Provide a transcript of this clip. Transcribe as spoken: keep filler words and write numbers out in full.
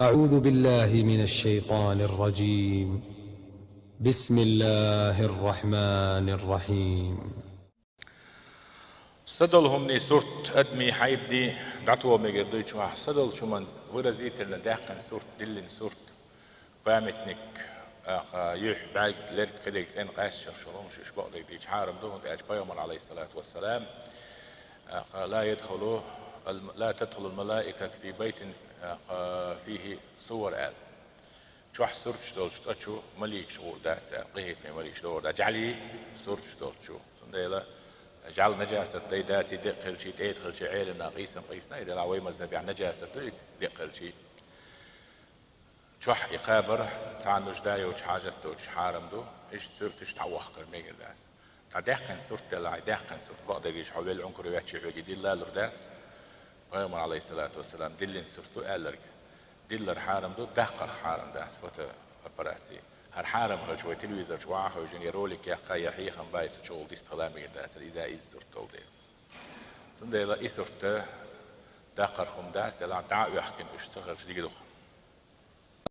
أعوذ بالله من الشيطان الرجيم. بسم الله الرحمن الرحيم. Садолу хӀуманийн сурт, адамийн хьайба дӀатоха мегар ду и чохь. Садолчу хӀуманна выразительно даьккхина сурт, диллина сурт, памятник, аха, юьхь, бӀаьрг, лерг, кхидерг цӀена къаьсташ йолу хӀуманаш уьш бакъдерг дийча хьарам ду, хӀунда аьлча пайхамар, алейхиссалату вассалам, аха, لا يدخل الم-، لا تدخل الملائكة في بيت، аха, فيه صور аьлла. Чохь сурташ долчу цӀа чу маликаш гӀур дац аьлла, къинхетаме маликаш догӀур дац, жӀаьлий сурташ долчу. Цундела жӀаьла нажасат дай даций, декъа хилчий, тӀеда хилчий, Ӏеламнаха къийсам къийсина, и делахь вай мазхабехь нажасат ду и декъа хилчий. Чохь и кхабар цхьана нужда йоцуш, хьажат доцуш хьарам ду, иштта сурташ дӀавохкар мегар дац. ДӀадаьккхина сурт делахь, даьккхина сурт бакъдерг дийча хьо велла Ӏункур ваьччи хьоьга диллалур дац. Пайхамар, алейхиссалату вассалам, диллина сурт ду аьлларг. Диллар хьарам ду, даккхарх хьарам дац, фотоопераций. ХӀара хьарам хилча, вай телевизор чу вахьа хевшина, я ролик яккха, я хьехам бай, цу чухула дистхила мегар дацара, иза иза сурт долу дела. Цундела и сурт даккхарх хӀума дац, делахь дӀа а оьхкина уьш ца хилча дика ду-кх.